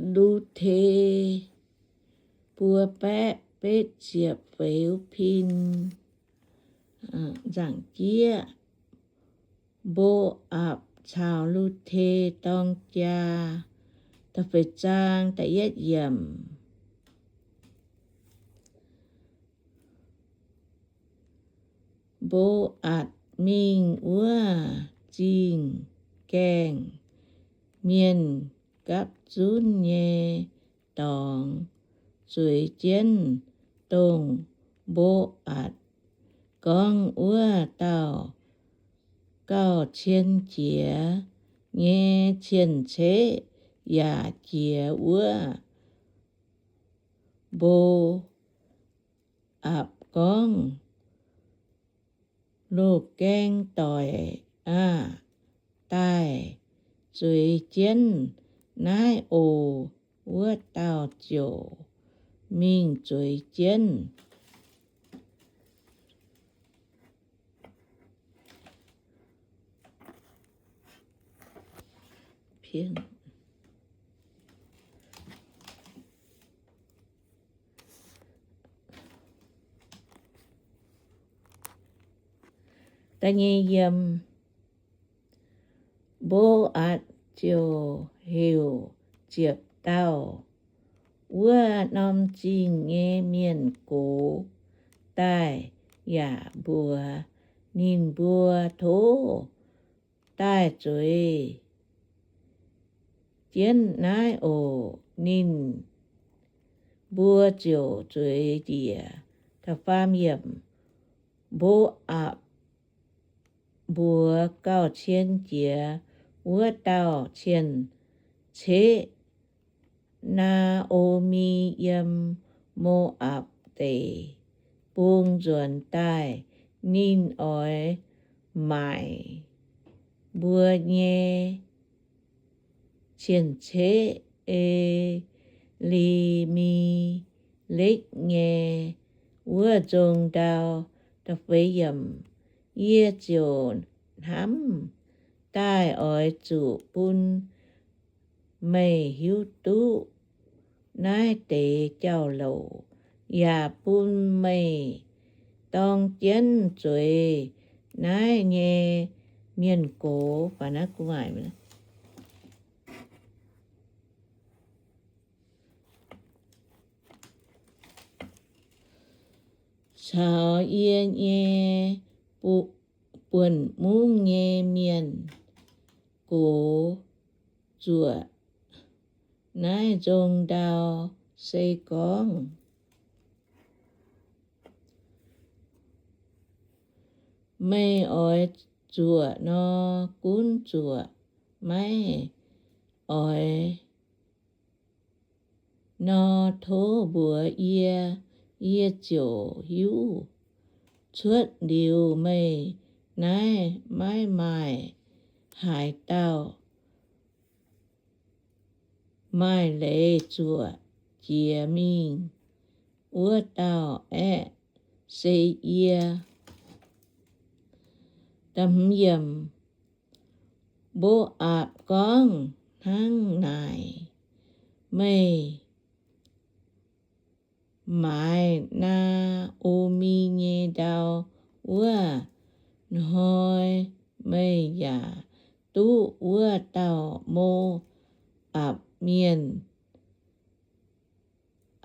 Lu^te buo baeqv betv ziepc feix pin nzaangc jieqv. Mbo^apc caux Lu^te dorng jaa. Da'feix zaang da'yietv yiemc. Mbo^atc mingh wuov zingh gaengh mienh gapv zunv nyei dorngx, zueiz jienv dongh Mbo^atc gorngv wuov dauh gauh cien jiex nyei cien-ceqv yaac jiex wuov. Mbo^apc gorngv, Loz-gaeng doic aah! Daaih zueiz jienv naaiv oc. Wuov dauh ziouc mingh zueiz jienv. Da'nyeic yiemc. Mbo^atc ziouc heuc ziepc dauh wuov norm zingh nyei mienh gox daaih yaac mbuox ninh mbuo, Tov daaih zueiz jienv naaiv oc. Ninh mbuo ziouc zueiz njiec. Da'faam yiemc. Mbo^apc mbuox gauh cien jiex wuov dauh cien-ceqv, Naa^o^mi, yiem Mo^apc Deic-Bung nzuonx daaih. Ninh oix maaic mbuo nyei cien-ceqv, E^li^mi^lekv, nyei wuov nzong ndau. Yie ziouc hnamv daaih oix zuqc bun meih hiuv duqv naaiv deix jauv-louc, yaac bun meih dorng jienv zueiz naaiv nyei mienh gox caux yie nyei buonc mungv nyei mienh gox zuoqc. Naaiv nzong ndau se gorngv meih oix zuoqc nor, gunv zuoqc. Maiv oix nor, tov mbuox yie, yie ziouc hiuv. Cuotv liuz meih naaiv, maiv maaih haaix dauh maaih leiz zuoqc jiex mingh. Wuov dauh aeqv, se yie. Mbo^apc gorngv hnangv naaic, Meih maaiz Naa^o^mi nyei ndau wuov hnoi, meih yaac duqv wuov dauh Mo^apc mienh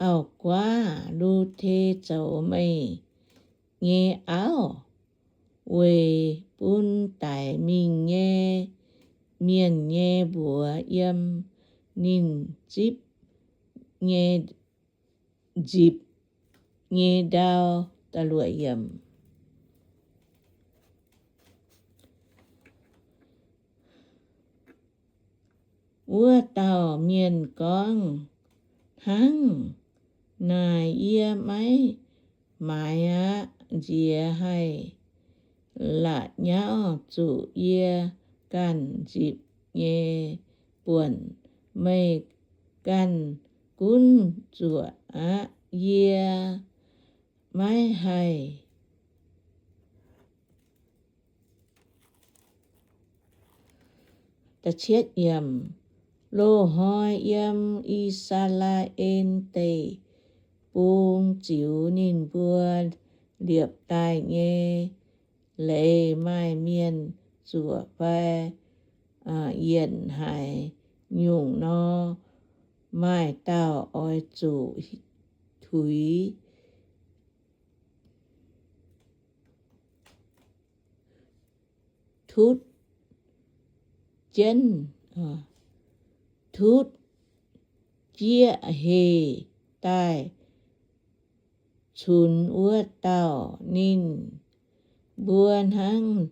auv-guaav, Lu^te, zoux meih nyei auv, weic bun daic mingh nyei mienh nyei mbuox yiem ninh nzipc nyei, nzipc nyei ndau. Wuov dauh mienh gorngv, Hnangv naaic yie maiv maaiz aqv. Nziex haih la'nyauv zuqc yie ganh nzipc nyei buonc. Meih ganh gunv zuoqc aqv. Yie maiv haih. Loz-hnoi yiem I^saa^laa^en Deic-Bung ziux ninh mbuo liepc daaih nyei leiz maaih mienh zuoqc fai yienc haaix nyungc nor, maaih dauh oix zuqc tuix tutv jienv, tutv jieqv heh daaih cunx wuov dauh. Ninh mbuo hnangv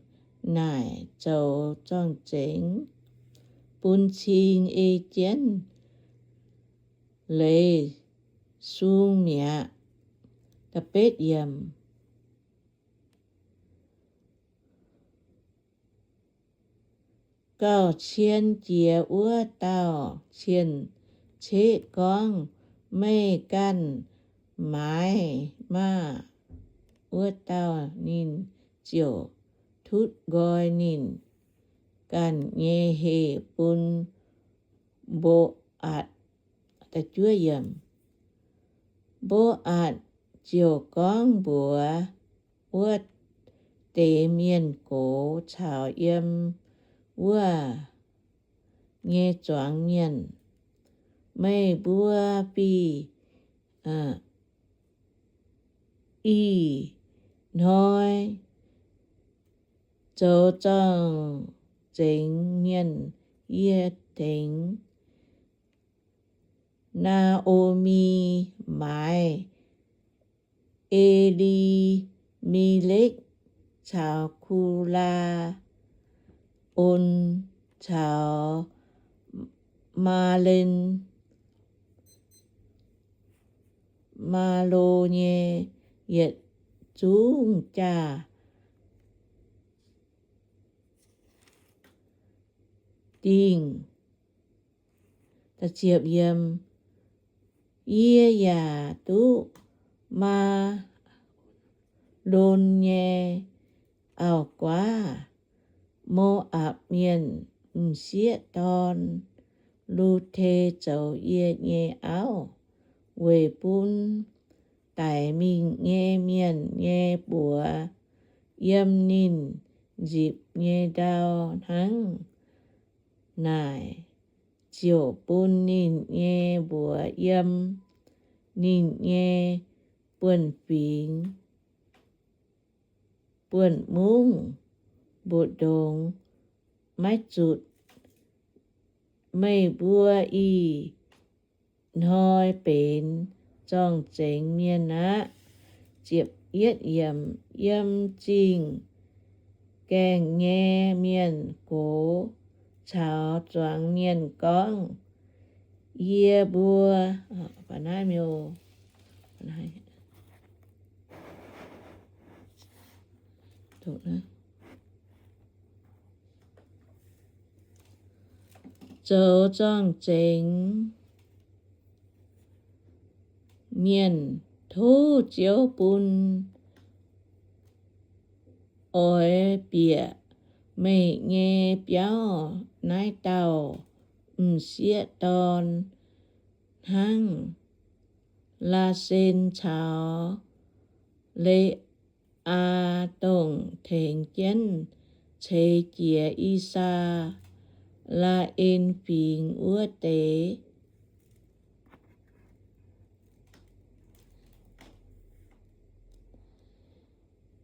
naaic zoux zorng-zengx bun cing ei jienv leiz sung mi'aqv. Gauh cien jiex wuov dauh cien-ceqv gorngv, Meih ganh maaiz maah! Wuov dauh ninh ziouc tutv nqoi ninh ganh nyei heh bun Mbo^atc. Mbo^atc ziouc gorngv mbuox wuov deix mienh gox caux yiem wuov nyei zuangx mienh, Meih mbuo fih ih hnoi zoux zorng-zengx mienh. Yie tengx Naa^o^mi maaiz E^li^mi^lekv caux Ku^laa^on caux Maa^len, Maa^lo nyei yietc zungv jaa-dingh. Yie yaac duqv Maa^lon nyei auv-guaav, Mo^apc Mienh m'sieqv dorn, Lu^te, zoux yie nyei auv, weic bun daic mingh nyei mienh nyei buoz yiem ninh nzipc nyei ndau hnangv naaic, ziouc bun ninh nyei mbuox yiem ninh nyei buonv-fingx, buonv-mungv, mbu'ndongx maiv zutc. Meih mbuo ih hnoi benx zorng-zengx mienh aqv. Yiem zingh gaengh nyei mienh gox caux zuangx mienh gorngv, Yie mbuo zoux zorng-zengx mienh, tov Ziouv bun oix bieqc meih nyei biauv naaiv dauh m'sieqv dorn hnangv Laasen caux Le^aa, dongh tengx jienv ceix jiez I^saa^laa^en Fingx wuov deix.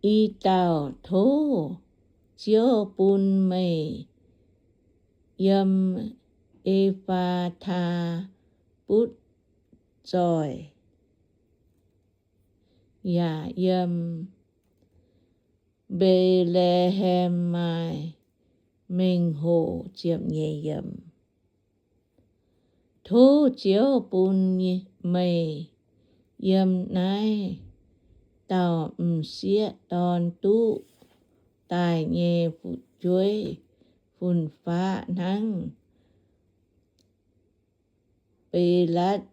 I dauh tov Ziouv bun meih yiem E^faa^taa butv zoih, yaac yiem Mbe^le^hem maaih mengh hoc. Tov Ziouv bun meih yiem naaiv dauh m'sieqv dorn duqv daaih nyei fu'jueiv fun-faqv hnangv Belatv,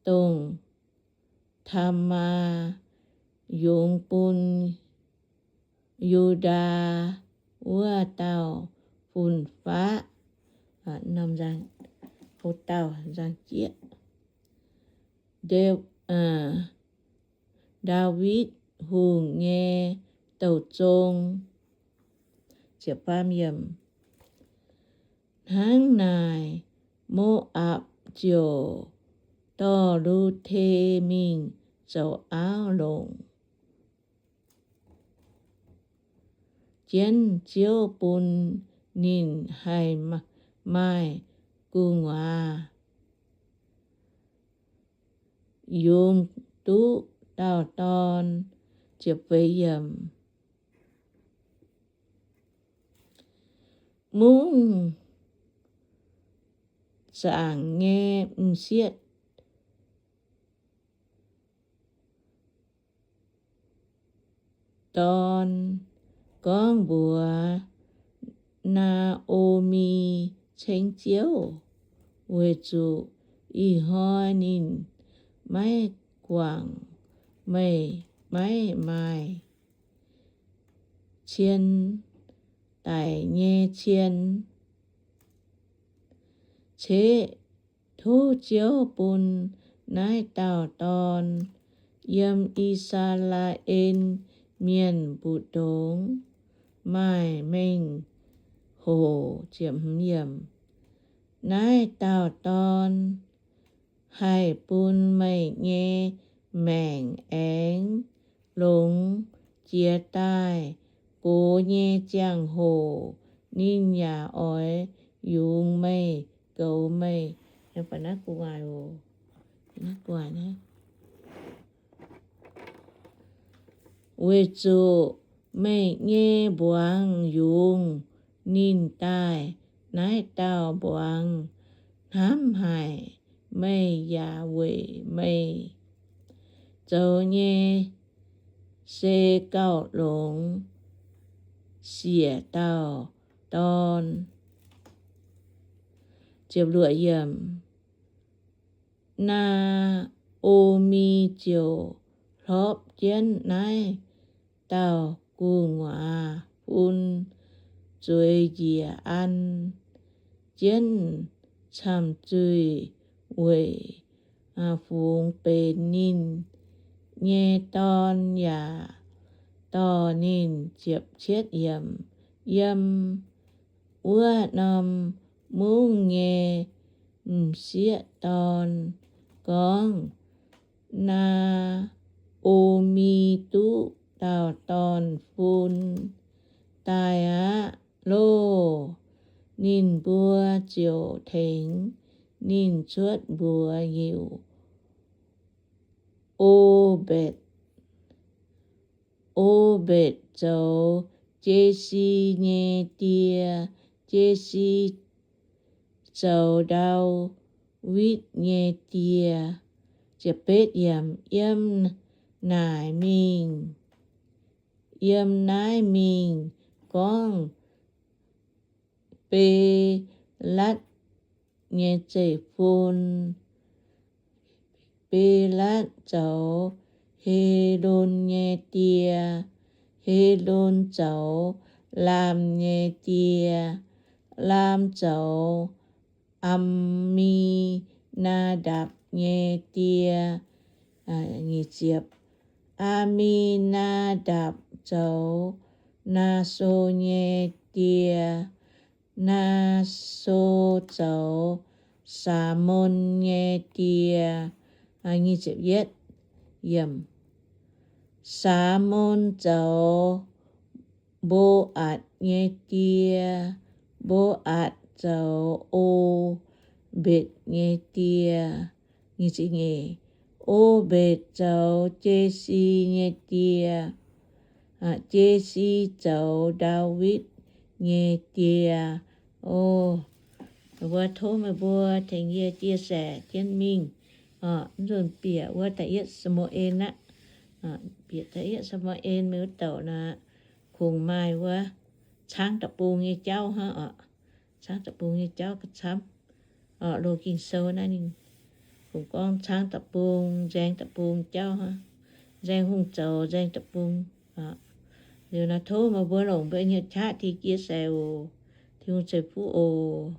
dongh Taamaa yungz bun Yu^ndaa wuov dauh fun-faqv. Norm nzang, houv dauh nzang jieqv. Nde- Ndaawitv Hungh nyei douh zong. Hnangv naaic, Mo^apc ziouc dorh Lu^te mingh zoux auv longc jienv Ziouv bun ninh haih maaih gu'nguaaz, yungz duqv dauh dorn. Mungv zaangc nyei m'sieqv dorn gorngv mbuox Naa^o^mi, Ceng Ziouv, weic zuqc ih hnoi ninh maiv guangc meih, maiv maaih cien, daic nyei cien. Ceqv tov Ziouv bun naaiv dauh dorn yiem I^saa^laa^en Mienh mbu'ndongx maaih mengh hoc. Naaiv dauh dorn haih bun meih nyei maengc aengx longx jiex daaih. Gox nyei ziangh hoc ninh yaac oix yungz meih, goux meih. Weic zuqc meih nyei mbuangz yungz ninh daaih. Naaiv dauh mbuangz hnamv haic meih yaac weic meih zoux nyei se gauh longx siec dauh dorn. Naa^o^mi ziouc hlorpv jienv naaiv dauh gu'nguaaz fun, zueiz njiec an jienv camh zuih weic fungx benx ninh nyei dorn yaac dorh ninh. Yiem wuov norm mungv nyei m'sieqv dorn gorngv, Naa^o^mi duqv dauh dorn-fun daaih aqv loh! Ninh mbuo ziouc tengx ninh cuotv mbuox heuc O^mbetc. O^mbetc zoux Jesi nyei die. Jesi zoux Ndaawitv nyei die. Yiem naaic mingh, yiem naaiv mingh gorngv Belatv nyei zeiv-fun. Belatv zoux Helon nyei die. Helon zoux Laam nyei die. Laam zoux Am^mi^naa^ndapc nyei die. Am^mi^naa^ndapc zoux Naaso nyei die. Naaso zoux Saalmon nyei die. Saalmon zoux Mbo^atc nyei die. Mbo^atc zoux O^mbetc nyei die. O^mbetc zoux Jesi nyei die. Jesi zoux Ndaawitv nyei die. O, mbuo tov meih mbuo tengx yie chia sẻ jienv mingh. Nzunc bieqc wuov da'yietv Saa^mu^en aqv. Bieqc da'yietv Saa^mu^en, meih wuov douc naaic kungx maaih wuov caangv da'bung nyei jauv hnangv oc. Caangv da'bung nyei jauv gauh camv. Oc, loz Ging-Sou naaiv ninh kungx gorngv caangv da'bung, nzaeng da'bung jauv hnangv. Nzaeng hungh zoux nzaeng da'bung. Liuz naaiv tov meih mbuo longc mbuo nyei qaqv ti chia sẻ oc. Tin-Hungh ceix fuqv oc.